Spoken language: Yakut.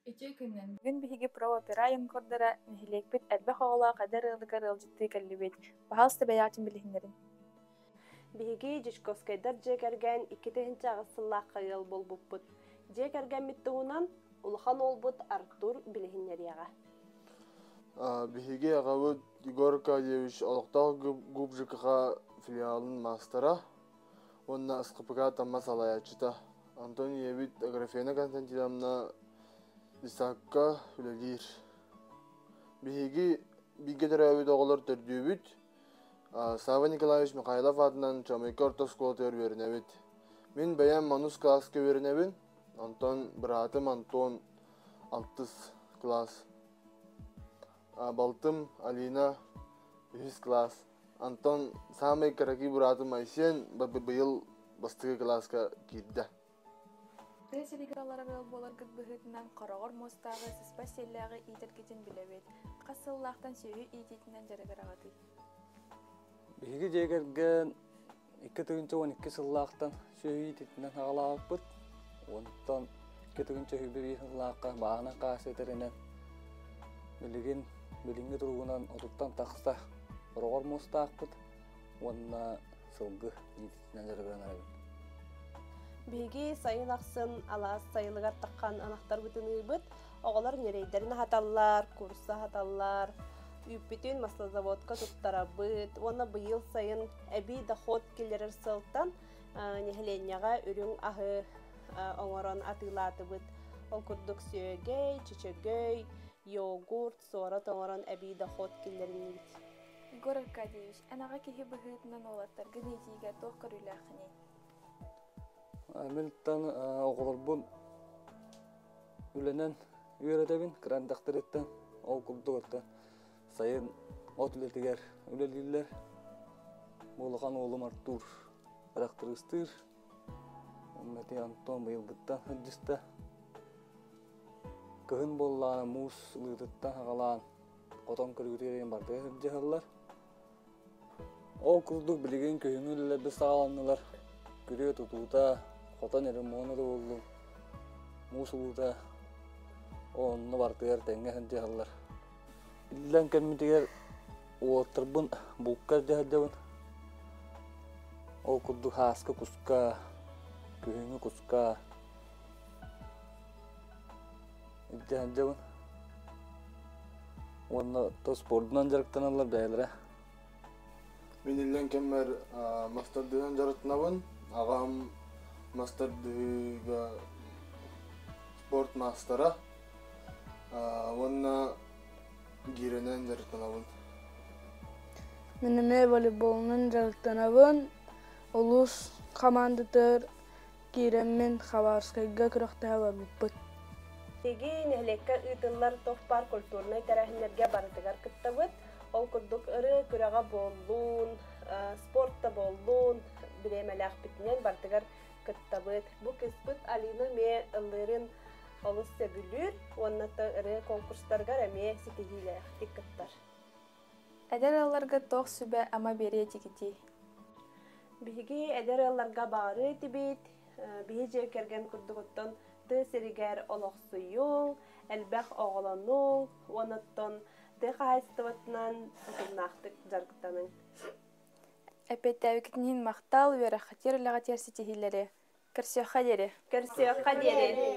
Үтүө күнүнэн! Бүгүн биһиги Про-опера юнкордара нэһилиэкпит элбэх оҕолоох эдэр ыалыгар ыалдьыттыы кэллибит. Баһаалыста бэйэҕитин билиһиннэриҥ. Биһиги Дьячковскайдар дьиэ кэргэн 2008 сыллаахха ыал буолбуппут. Дьиэ кэргэммит туһунан улахан уолбут Артур билиһиннэриэҕэ. Биһиги аҕабыт Егор Аркадьевич олохтоох ГУП ЖКХ филиалын маастара уонна СХПК Тамма салайааччыта. Антон ийэбит Аграфена Константиновна Исаакка үлэлиир. Биһиги бииргэ төрөөбүт оҕолор төрдүөбүт. Савва Николаевич Михайлов аатынан Чомойко орто оскуолатыгар үөрэнэбит. Мин бэйэм онус кылааска үөрэнэбин, онтон быраатым Антон алтыс кылаас. Балтым Алина үһүс кылаас. Антон саамай кыракый быраатым Айсен быйыл бастакы кылааска киирдэ. Тыа сиригэр олорор ыал буоларгыт быһыытынан хороҕор муостааҕы, сыспай сиэллээҕи иитэргитин билэбит. Хас сыллаахтан сүөһү иитиитинэн дьарыгыраҕытый? Биһиги дьиэ кэргэн 2012 сыллаахтан сүөһү иитиитинэн аҕалаабыппыт. Онтон 2021 сыллаахха бааһынай хаас этэринэн билигин билиҥҥи туругунан отуттан тахса хороҕор муостаахпыт уонна сылгы иитиитинэн дьарыгыран эрэбит. Биһиги сайын ахсын алаас сайылыгар таххан ынахтарбытын ыыбыт. Оҕолор ньирэйдэрин аһаталлар, курса аһаталлар. Үүппүтүн маслозаводка туттарабыт уонна быйыл сайын эбии доход киллэрэр сыалтан нэһилиэнньэҕэ үрүҥ аһы оҥорон атыылаатыбыт. Ол курдук сүөгэй, чөчөгөй, йогурт, суорат оҥорон эбии доход киллэриннибит. Егор Аркадьевич, эн аҕа киһи быһыытынан уолаттаргын иитиигэ туох көрүүлээххиний? Милтон оҕолорбун үлэнэн үөрэтэбин, кыра эрдэхтэриттэн. Ол курдук оттон сайын от үлэтигэр үлэлииллэр. Бу улахан уолум Артур трактористыыр. Онно ити Антон быйылгыттан сылдьыста. Кыһын буоллаҕына муус ылыытыттан саҕалаан хотон көрүүтүгэр барытыгар сылдьыһаллар. Ол курдук билигин күһүҥҥү үлэлэрбит саҕаланнылар. Күрүө тутуута, хотон ремонта да буоллун, муус ылыыта онно барытыгар тэҥҥэ сылдьыһаллар. Иллэҥ кэммитигэр уолаттарбын булка илдьэ сылдьабын. Ол курдук һааска куска, күһүҥҥү куска илдьэ сылдьабын. Уонна то спордунан дьарыктаналлар бэйэлэрэ. Мин иллэҥ кэммэр мастардыынан дьарыктанабын. Аҕам мастардыһыыга спорт маастара уонна гиирэнэн дьарыктанабын. Мин эмиэ волейболунан дьарыктанабын. Улуус хамаандатыгар киирэммин Хабаровскайга күрэхтэһэ барбыппыт. Биһиги нэһилиэккэ ыытыллар туох баар культурнай тэрээһиннэргэ барытыгар кыттабыт. Ол курдук ырыа күрэҕэ буоллун, спорт да буоллун, бириэмэлээхпитинэн барытыгар кыттабыт. Бу кыыспыт Алина эмиэ ыллыырын олус сөбүлүүр уонна ырыа конкурстарыгар эмиэ ситиһиилээхтик кыттар. Эдэр ыалларга туох сүбэ-ама биэриэ этигитий? Биһиги эдэр ыалларга баҕарыы этибит, биһи дьиэ кэргэн курдугуттан тыа сиригэр олохсуйуҥ, элбэх оҕолонуҥ, уонуттан тыа хаһаайыстыбатынан утумнаахтык дьарыктаныҥ. Эппиэттээбиккитин иһин махтал, үөрэххитигэр үлэҕитигэр ситиһиилэри. Көрсүөххэ диэри. Көрсүөххэ диэри.